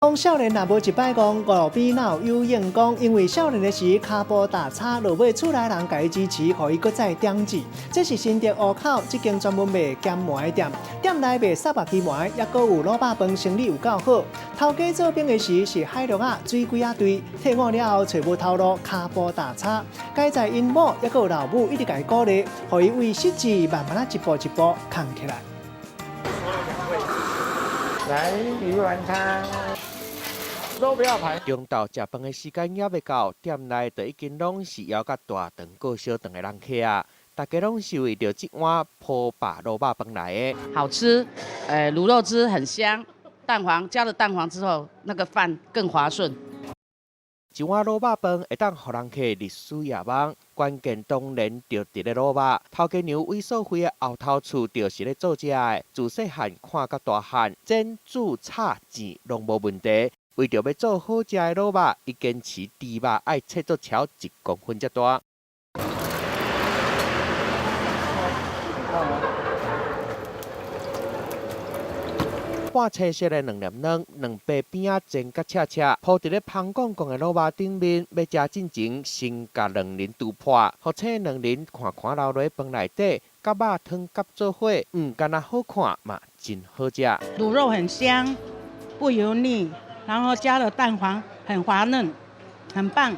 講少年若無一擺戇，路邊哪有有用功？因為少年的時，跤步踏差，落尾厝內人共伊支持，予伊閣再點子。這是新竹湖口這間專門賣鹹糜的店，店內賣虱目魚糜，抑閣有滷肉飯，生理有夠好。頭家做兵的時是海陸仔水鬼仔隊，退伍了後揣無頭路，跤步踏差。佳哉𪜶某抑閣有老母一直共伊鼓勵，予伊為失志慢慢仔一步一步扛起來。來魚丸湯。都不要排。中晝食飯的時間猶未到，店內就已經攏是枵甲大長過小長的人客啊！大家攏是為著這碗鋪肉滷肉飯來的。好吃，滷肉汁很香，蛋黃加了蛋黃之後，那個飯更滑順。一碗滷肉飯會當予人客日思夜夢，關鍵當然就佇咧滷肉。頭家娘韋素慧的後頭厝就是咧做這个，自細漢看甲大漢，煎煮炒煎攏無問題。為著欲做好食的滷肉，伊堅持豬肉愛切做超1公分遮大。半青色的兩粒卵，兩邊邊仔煎甲赤赤，鋪佇咧芳廣廣的滷肉頂面。欲食進前，先共卵仁挃破，予青卵仁寬寬留落飯內底，佮肉湯夾做伙，毋但若好看，嘛真好食。滷肉很香，不油膩，然後加了蛋黃，很滑嫩，很棒。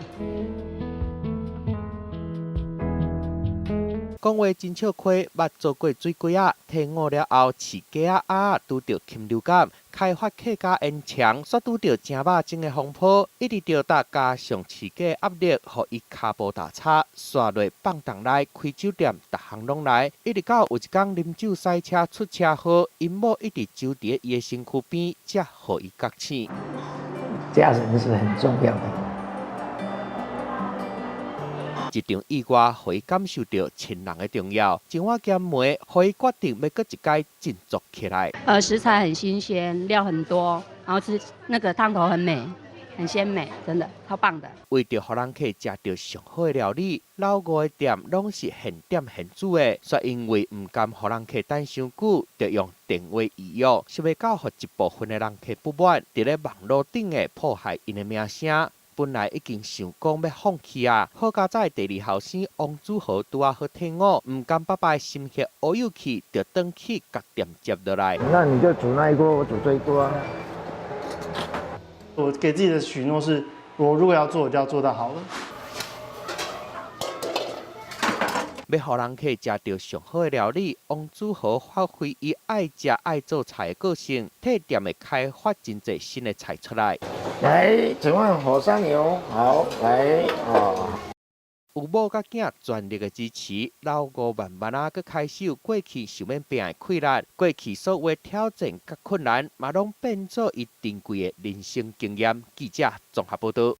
講話真笑虧，捌做過水鬼仔，退伍了後飼雞仔鴨仔，拄著禽流感，開發客家煙腸，煞拄著成肉精的風波，一直著搭加上飼雞壓力，予伊跤步踏差，煞落放蕩來開酒店，逐項攏來，一直到有一工啉酒駛車出車禍，𪜶某一直守佇伊的身軀邊，才予伊覺醒。家人是很重要的。一場意外，予伊感受著親人的重要。一碗鹹糜，予伊決定欲閣一擺振作起來。食材很新鮮，料很多，然後吃那個湯頭很美，很鮮美，真的超棒的。為著予人客食著上好的料理，老吳的店攏是現點現煮的。煞因為毋甘予人客等傷久，就用電話預約，想袂到予一部分的人客不滿，佇咧網路頂的破壞𪜶的名聲。本來已經想講欲放棄啊，好佳哉第二後生王子豪拄仔好退伍，毋甘爸爸的心血烏有去，就轉去共店接落來。那你就煮那一鍋，我煮這一鍋啊。我給自己的許諾是，我如果要做，我就要做到好了。欲予人客食著上好的料理，王子豪發揮伊愛食愛做菜的個性，替店的開發真濟新的菜出來。來，請問火山牛，好，來，哦。有某佮囝全力的支持，老吳慢慢仔閣開始有過去想欲拼的氣力，過去所有的挑戰佮困難，嘛攏變做伊珍貴的人生經驗。記者綜合報導。